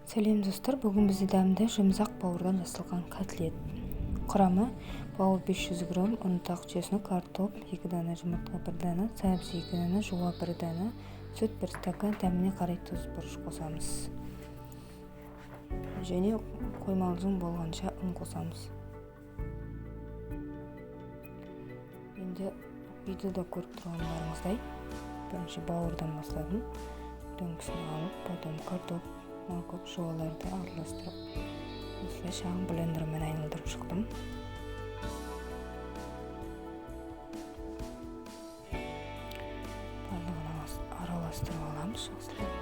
Сәлем достар, бүгін бізде дәмді жұмсақ бауырдан жасалған котлет. Құрамы: бауыр 500 грамм, ұнтақ, чеснок, картоп 2 дана, жұмыртқа 1 дана, сәбіз 2 дана, жуа 1 дана, сүт 1 стакан, дәміне қарай тұз, бұрыш қосамыз. Және қоймалжың болғанша ұн қосамыз. Енді видеода көріп тұрғандарыңыздай, бірінші бауырдан бастадым. Дөңгісін алып, потом картоп, морковь, жуаларды араластырып, осылай шағын блендермен айналдырып шықтым. Барлығын араластырып аламыз жақсылап.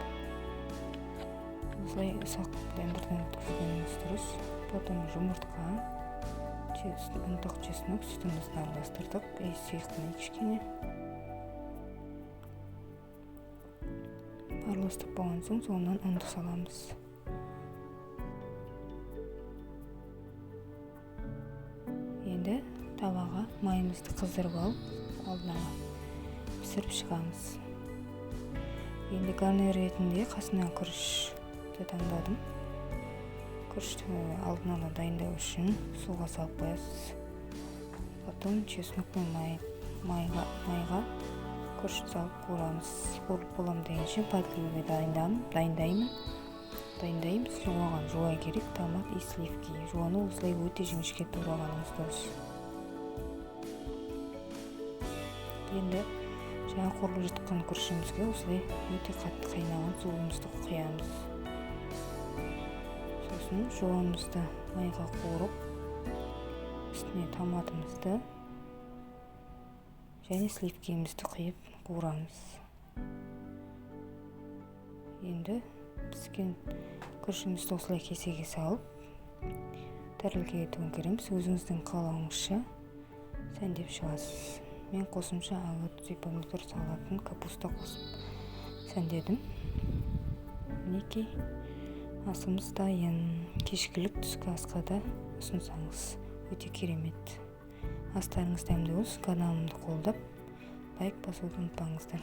Осылай ұсақ блендерден өткізгеніміз дұрыс. Потом жұмыртқа, ұнтақ, чеснок, сүтімізді араластырдық. И сұйық май кішкене. Араластырып болған соң, соңынан ұнды саламыз. Енді табаға майымызды қыздырып алып, алдын ала пісіріп шығамыз. Енді гарнир ретінде қасына күрішті таңдадым. Күрішті алдын ала дайындау үшін суға салып қоясыз. Потом чеснок пен майға күріш салып қуырамыз. Қуырып болам дегенше подливы дайындаймын. Дайындаймыз. Оған жуа керек, томат и сливки. Жуаны осылай өте жіңішке турағаныңыз дұрыс. Енді жаңа қуырылып жатқан күрішімізге осылай өте қатты қайнаған суымызды құямыз. Сосын жуамызды майға қуырып, үстіне томатымызды және сливкемізді құйып қуырамыз. Енді піскен күрішімізді осылай кесеге салып, тәрелкеге төңкереміз. Өзіңіздің қалауыңызша сәндеп шығасыз. Мен қосымша огурцы, помидор салатын капуста қосып сәндедім. Мінекей, асымыз дайын. Кешкілік түскі асқа да ұсынсаңыз өте керемет. Астарыңыз дәмді болсын. Каналымды қолдап, лайк басуды ұмытпаңыздар.